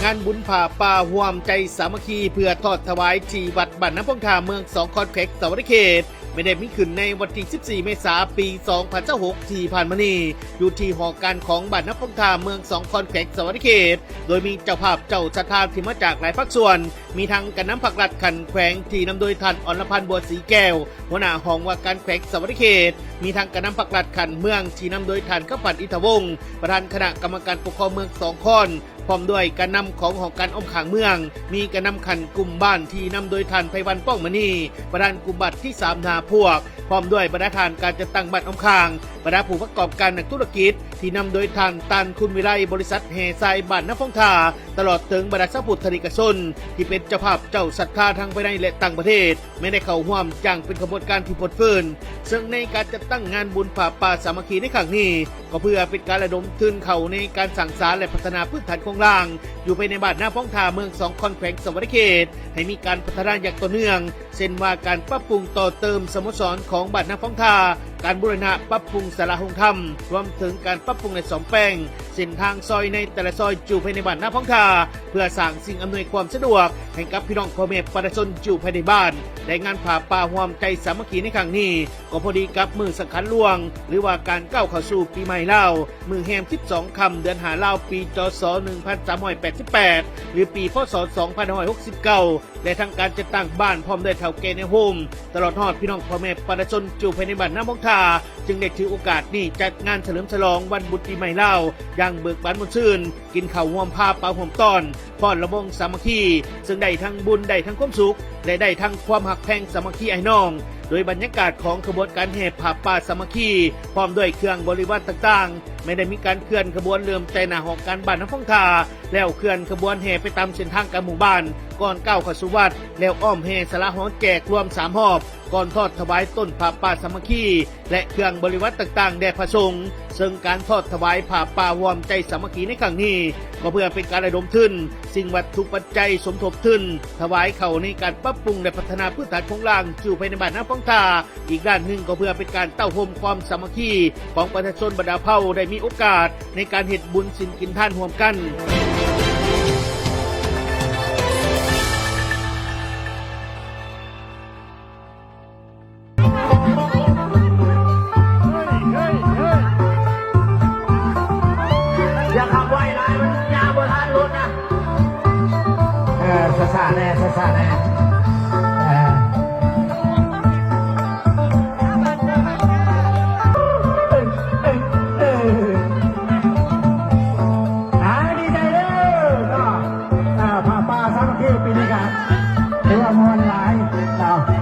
ງານບຸນຜ້າປ່າຮ່ວມໃຈສາມັກຄີ ເພື່ອທອດຖວາຍທີ່ວັດບ້ານນາຟອງທ່າ ເມືອງສອງຄອນ ແຂວງສະຫວັນນະເຂດ ແມ່ນໄດ້ມີຂຶ້ນໃນວັນທີສິບສີ່ ເມສາ ປີສອງພັນຊາວຫົກ ທີ່ຜ່ານມານີ້ ຢູ່ທີ່ຫໍການຂອງບ້ານນາຟອງທ່າ ເມືອງສອງຄອນ ແຂວງສະຫວັນນະເຂດ ໂດຍມີເຈົ້າພາບເຈົ້າສັດທາທີ່ມາຈາກຫຼາຍພາກສ່ວນ ມີທັງການນຳພັກລັດຂັ້ນແຂວງທີ່ນຳໂດຍທ່ານ ອລະພັນ ບົວສີແກ້ວ ຫົວໜ້າຫ້ອງວ່າການແຂວງສະຫວັນນະເຂດ, ມີທັງການນຳພັກລັດຂັ້ນເມືອງທີ່ນຳໂດຍທ່ານ ຄຳພັນ ອິນທະວົງ ປະທານຄະນະກຳມະການປົກຄອງເມືອງສອງຄອນ ພ້ອມດ້ວຍການນຳຂອງຫ້ອງການອ້ອມຂ້າງເມືອງ, ມີການນຳຂັ້ນກຸ່ມບ້ານທີ່ນຳໂດຍທ່ານ ໄພວັນ ປອງມະນີ ປະທານກຸ່ມບ້ານທີສາມ ຫ້າພວກ ພ້ອມດ້ວຍບັນດາທ່ານການຈັດຕັ້ງບ້ານອ້ອມຂ້າງ, ບັນດາຜູ້ປະກອບການນັກທຸລະກິດ ທີ່ນຳໂດຍທ່ານ ຕານ ຄຸນວິໄລ ບໍລິສັດແຮ່ຊາຍບ້ານນາຟອງທ່າ ຕະຫຼອດເຖິງບັນດາຊາວພຸດທະນິກະຊົນ ທີ່ເປັນເຈົ້າພາບເຈົ້າສັດທາທັງພາຍໃນ ແລະ ຕ່າງປະເທດ ແມ່ນໄດ້ເຂົ້າຮ່ວມຢ່າງເປັນຂະບວນການທີ່ຟົດຟື້ນ. ເຊິ່ງໃນການຈັດຕັ້ງງານບຸນຜ້າປ່າສາມັກຄີໃນຄັ້ງນີ້ ກໍເພື່ອເປັນການລະດົມທຶນເຂົ້າໃນການສ້າງສາ ແລະ ພັດທະນາພື້ນຖານໂຄງລ່າງ ຢູ່ພາຍໃນບ້ານນາຟອງທ່າ ເມືອງສອງຄອນ ແຂວງສະຫວັນນະເຂດ ໃຫ້ມີການພັດທະນາຢ່າງຕໍ່ເນື່ອງ ເຊັ່ນວ່າການປັບປຸງຕໍ່ເຕີມສະໂມສອນຂອງບ້ານນາຟອງທ່າ, ການບູລະນະປັບປຸງສາລາໂຮງທຳ, ລວມເຖິງການປັບປຸງ ແລະ ສ້ອມແປງເສັ້ນທາງຊອຍໃນແຕ່ລະຊອຍຢູ່ພາຍໃນບ້ານນາຟອງທ່າ ເພື່ອສ້າງສິ່ງອຳນວຍຄວາມສະດວກໃຫ້ກັບພີ່ນ້ອງພໍ່ແມ່ປະຊາຊົນຢູ່ພາຍໃນບ້ານ ແລະ ງານຜ້າປ່າຮ່ວມໃຈສາມັກຄີໃນຄັ້ງນີ້ ກໍພໍດີກັບມື້ສັງຂານຫຼວງ ຫຼືວ່າການກ້າວເຂົ້າສູ່ປີໃໝ່ລາວ ມື້ແຮມສິບສອງຄ່ຳເດືອນຫ້າລາວ ປີ ຈສ ໜຶ່ງພັນສາມຮ້ອຍແປດສິບແປດ ຫຼື ປີ ພ.ສ. ສອງພັນຫ້າຮ້ອຍຫົກສິບເກົ້າ ແລະ ທັງການຈັດຕັ້ງບ້ານພ້ອມດ້ວຍເຖົ້າແກ່ແນວໂຮມ ຕະຫຼອດຮອດພີ່ນ້ອງພໍ່ແມ່ປະຊາຊົນຢູ່ພາຍໃນບ້ານນາຟອງທ່າ ຈຶ່ງໄດ້ຖືໂອກາດນີ້ຈັດງານສະເຫຼີມສະຫຼອງວັນບຸນປີໃໝ່ລາວຢ່າງເບີກບານມ່ວນຊື່ນ, ກິນເຂົ້າຮ່ວມພາປາຮ່ວມຕ້ອນ, ຟ້ອນລຳວົງສາມັກຄີ, ເຊິ່ງໄດ້ທັງບຸນ, ໄດ້ທັງຄວາມສຸກ ແລະ ໄດ້ທັງຄວາມຮັກແພງສາມັກຄີອ້າຍນ້ອງ. ໂດຍບັນຍາກາດຂອງຂະບວນການແຫ່ຜ້າປ່າສາມັກຄີ ພ້ອມດ້ວຍເຄື່ອງບໍລິວານຕ່າງໆ ແມ່ນໄດ້ມີການເຄື່ອນຂະບວນເລີ່ມແຕ່ໜ້າຫ້ອງການບ້ານນາຟອງທ່າ ແລ້ວເຄື່ອນຂະບວນແຫ່ໄປຕາມເສັ້ນທາງກາງໝູ່ບ້ານ ກ່ອນກ້າວເຂົ້າສູ່ວັດ ແລ້ວອ້ອມແຫ່ສາລາຫໍແຈກລວມສາມຮອບ ກ່ອນທອດຖວາຍຕົ້ນຜ້າປ່າສາມັກຄີ ແລະ ເຄື່ອງບໍລິວານຕ່າງໆແດ່ພະສົງ. ເຊິ່ງການທອດຖວາຍຜ້າປ່າຮ່ວມໃຈສາມັກຄີໃນຄັ້ງນີ້ ກໍເພື່ອເປັນການລະດົມທຶນ ສິ່ງວັດຖຸປັດໄຈສົມທົບທຶນ ຖວາຍເຂົ້າໃນການປັບປຸງ ແລະ ພັດທະນາພື້ນຖານໂຄງລ່າງຢູ່ພາຍໃນບ້ານນາຟອງທ່າ. ອີກດ້ານໜຶ່ງກໍເພື່ອເປັນການເຕົ້າໂຮມຄວາມສາມັກຄີຂອງປະຊາຊົນບັນດາເຜົ່າ ໄດ້ມີໂອກາດໃນການເຮັດບຸນສິນກິນທານຮ່ວມກັນ. ຢ່າຂັບໄວຫຼາຍ ມັນຍ່າງບໍ່ທັນລົດນະ. ເອີ ຊ້າໆແດ່ ຊ້າໆແດ່ ເອີ. ອ່າ ດີໃຈເດີເນາະ ອ່າ ຜ້າປ່າສາມັກຄີປີນີ້ກະຖືວ່າມ່ວນຫຼາຍເນາະ.